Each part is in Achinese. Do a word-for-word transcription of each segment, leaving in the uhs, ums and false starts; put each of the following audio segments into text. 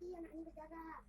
Iya, anak ini berdarah.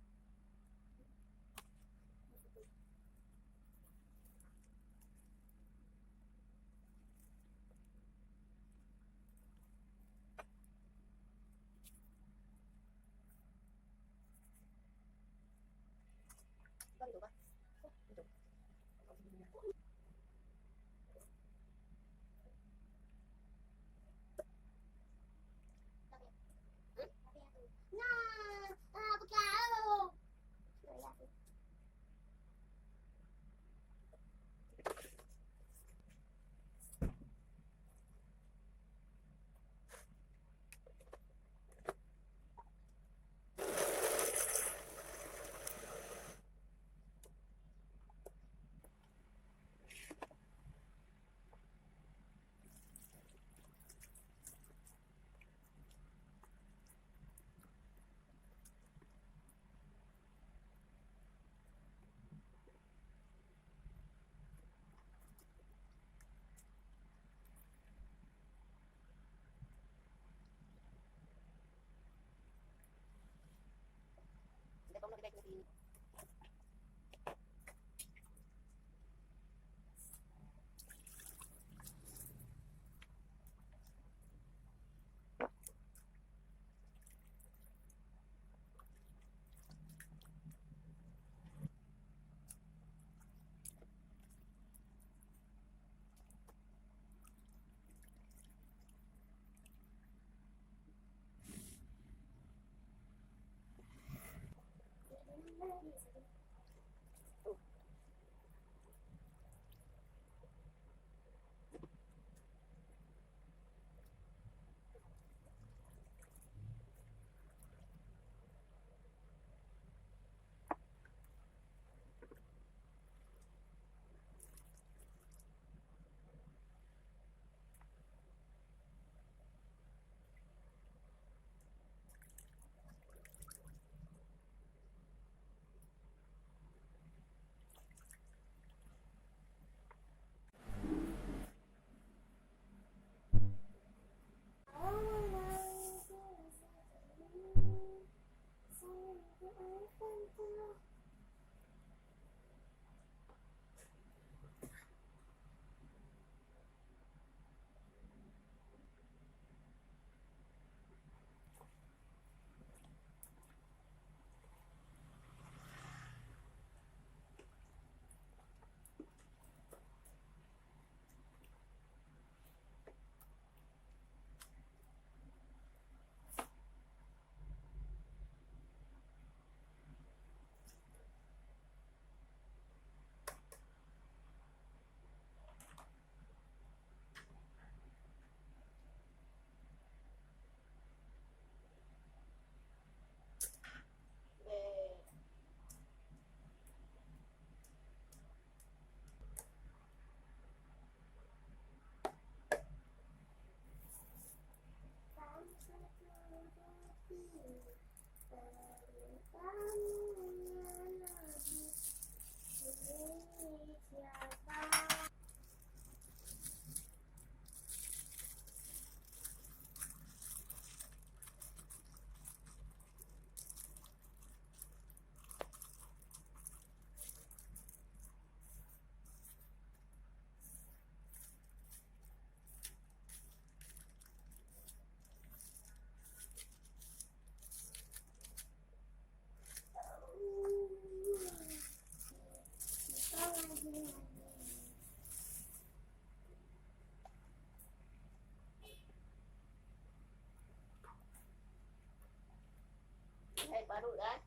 Hai, baru dah.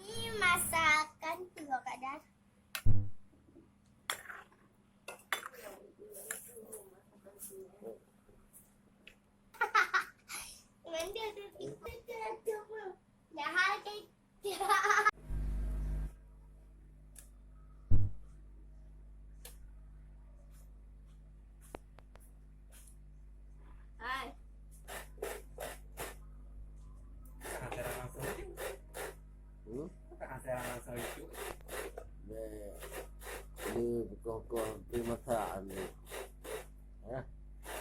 Ini masakan tu, Kak Dan. Mandi tu tipu tu tu. Dah hari. Hai. Hmm? Bèk le beukoh-koh pih masak ni. Hah?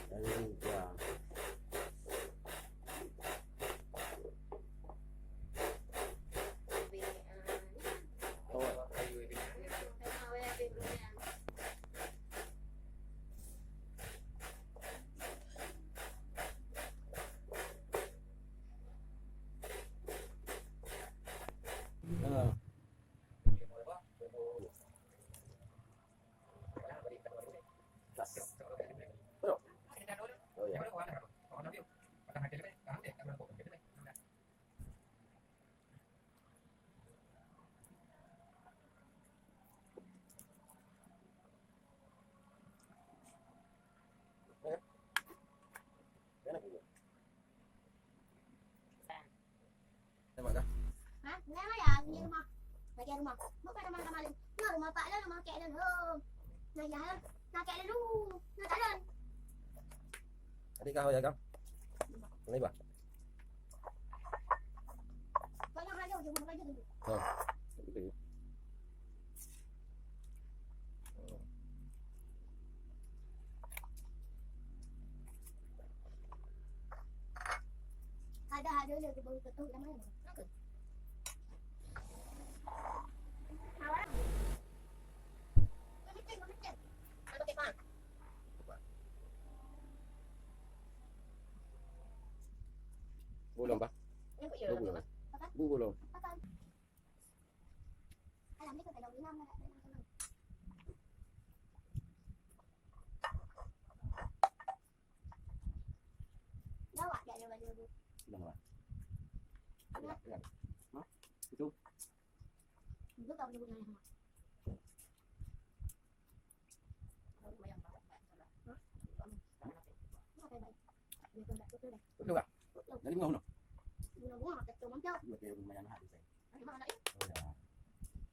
Dari muka. Tembak dah. Ha? Nah, ya, ni rumah. Bagian rumah. Bukan rumah kamar lain. Nah, rumah Pak Lon, rumah Kek Lon. Oh. Nah, ya, Lon. Nah, Kek Lon dulu. Nah, tak Lon. Adik kau ya, kau? Ini bah. Banyak raja, jumpa raja dulu. Ha. Betul. Ada, ada lagi baru betul nama. Oke. Awak. Bolong, bah. Bolong. Apa? Bolong. Apa? Alam ni kau tak tahu inam nak. Lawak dia ada baju tu. Dah lah. Ada, ada. Ha? Itu. Itu tak boleh guna. Betul tak? Jadi bunga-bunga. Bunga-bunga, betul, mantap. Betul, lumayan hot, saya. Ada mana, eh? Oh, ya.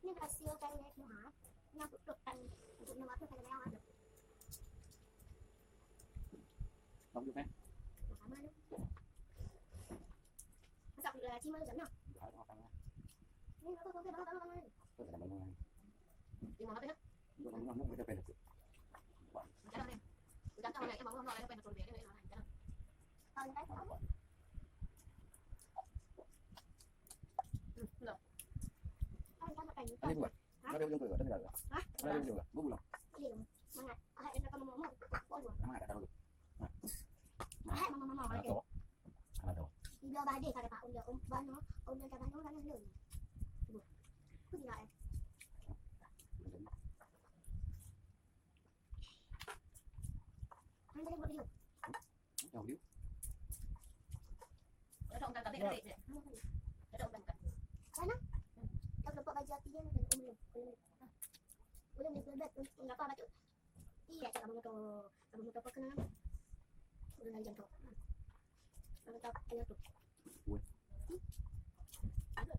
Ini hasil dari Muha. Yang betul kan untuk nama tu, saya ada. Bagus, eh? Sama tu. Masak pula cima tu sana. Ya, ada makan lah. Ini apa, apa, apa, apa, apa? Betul, ada bangunan. Ini mau apa ya? Ini mau apa? Mau apa? Jangan, eh. Jangan, eh, mau apa? Mau apa? Mau apa? Ada buah. Ada ujung tu, ada tinggal. Hah? Ada ujung tu, bu pulang. Iya, semangat. Ah, ada kamu mau, mau, mau, mau. Semangat, tak tahu tu. Nah. Ah, mama, mama, ada tu. Ada tu. Dia badai kata Pak Unda, um, bano, um, dan bano, kan, lu. Bu. Aku tidak, eh. Mana dia buat video? Yang video? Ada orang tak ada. Ada orang tak. Sana? Tak dapat baju hati dia, ada orang belum. Belum. Belum dia buat, ngapa baju? Iya, cakap motor. Cakap motor apa kenal? Udah lanjut tu. Kalau tak, ayo tu. Weh. Hmm? Ada.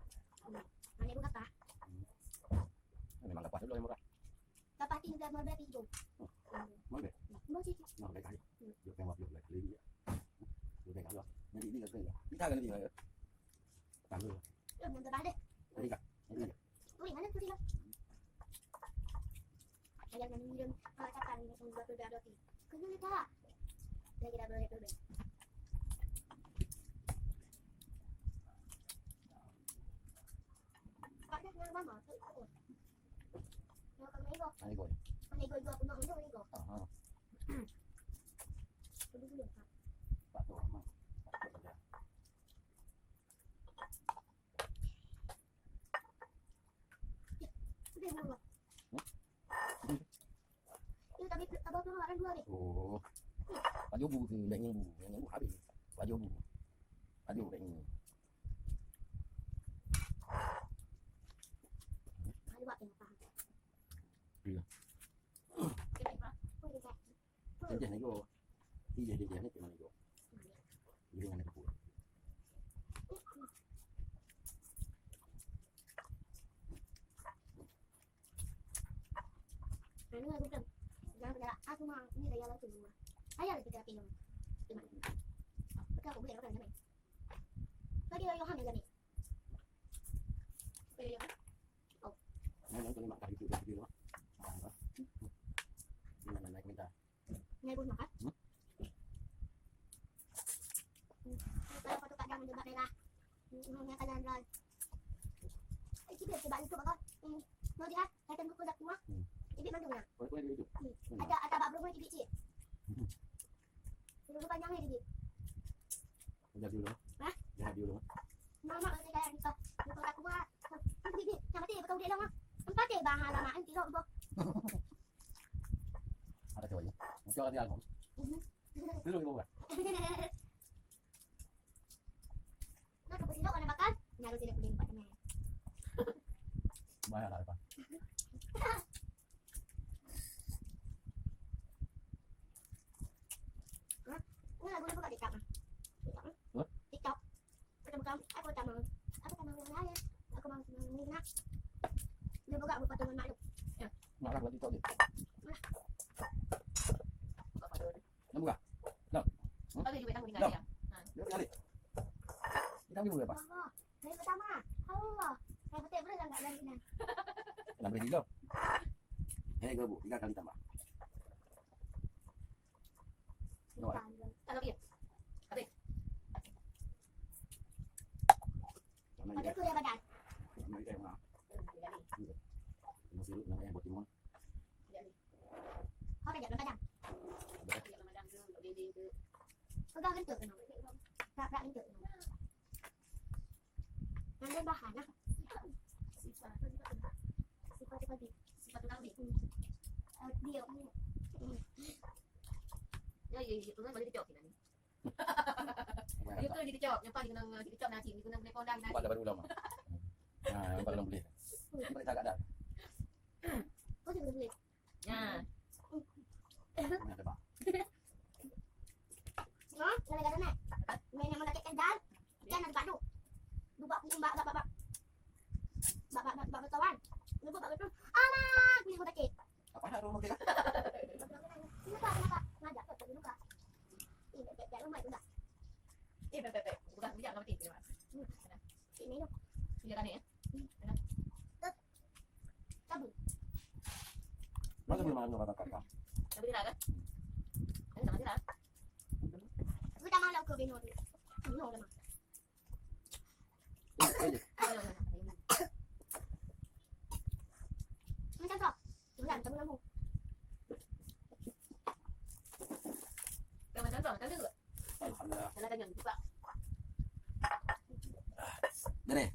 Mana ibu kata? Memang lepas dulu yang murah. Kapah tinggal mau berarti hijau. Hmm. Mau deh. Mau sih. Mau deh kali. Hmm. Yuk tengok yuk lagi. Yuk tengok yuk. Nanti ini kata ya. Kita kan dia. Tahu. Yuk, nanti dah deh. Tadi kak. Tadi. Turi mana turi lah. Ayah yang minum kalau cakap ni semua tu dah roti. Kena tak? Lagi dah boleh tu deh. Pak dah kenal mama tu. Yang kena ego. Kena ego. Kena ego juga punya punya ego. Aha. Dulu dulu tak. Tak tahu mama. Tak tahu dah. Udah dulu. Ini tapi abang tu orang dua ni. Oh. Pajoh bu tu, dah nyebu, dah nyebu habis. Pajoh bu. Pajoh dah nyebu. Ada buat yang faham. Iya. Kita apa? Oh, dia tak. Dia nego. Iya, dia nego, dia nego. Dia dengan aku. Anu aku bilang, jangan bergerak. Aku mah ini raya langsung rumah. Saya lagi terapi yang. Betul aku boleh makan jamai. Lagi raya hamil jamai. Boleh ya? Oh. Nah, yang kelima kali itu dia. Nah, nah, nah, minta. Ngai bunoh kan? Hmm? Hmm. Kalau foto kadang debat merah. Hmm, yang kanan rai. Eh, kita sebab itu bakal. Hmm. Mau dia, kata buku dah keluar. Hmm. Jadi mana mana? Boleh, boleh, boleh. Hmm. Hmm. Ada, ada bak belum jadi cik. Hmm. Dulu panjangnya jadi. Jadi dulu. Hah? Jadi dulu. Mama kata kayak gitu. Bukan aku buat. Jadi, sama dia betul dia lama. Empat dia bah lama, nanti lo ibu. Ada cowoknya. Mesti orang dia. Mhm. Dulu ibu buat. Nah, ke sini kena bakal. Nyaru sini kuning empat teman. Banyak lah, Pak. Hah? Ini lagu-lagu kat TikTok, ah. TikTok, ah. Hah? TikTok. Aku tak mau, aku tak mau, aku tak mau yang lain. Aku mau yang ni nak. Dia buka buat patungan maklum. Ya. Marah lagi TikTok dia. Nak buka? Nak? Hmm? Tadi juga tanggung tinggal dia. Ha. Dia kali. Kita ambil dulu, Pak. Allah. Dari pertama. Allah. Yang penting boleh langgar lagi, nah. Enam belas kilo. Eh, gabuk. Tiga kali tambah. Nampak? Tambah. Tak lagi. Habis. Jangan. Ada tu ya, badan. Jangan, eh, mak. Tiga kali. Iya. Masih hidup, namanya buat timun. Tiga kali. Kau kejap, kejap. Ada. Kejap, kejap, kejap. Pegang kentut tu. Perak-perak kentut tu. Yang lain bahan lah. Sifat. Sifat tu tadi. Sifat tu tadi. Hmm. Eh, dia. Hmm. Ya, ya, ya, tu kan balik kejap kita ni. Dia tu di kejap, nyapa di kena di kejap nanti, di kena boleh pandang nanti. Buat dah baru lama. Ha, nampak dalam boleh. Boleh tak ada? Kau juga boleh. Ya. Mana ada, Bang? Ha? Mana ada? Mana boleh makan dengan kakak? Macam tu. Bukan, macam tu. Macam tu. Alhamdulillah. Salah tanya juga. Deh.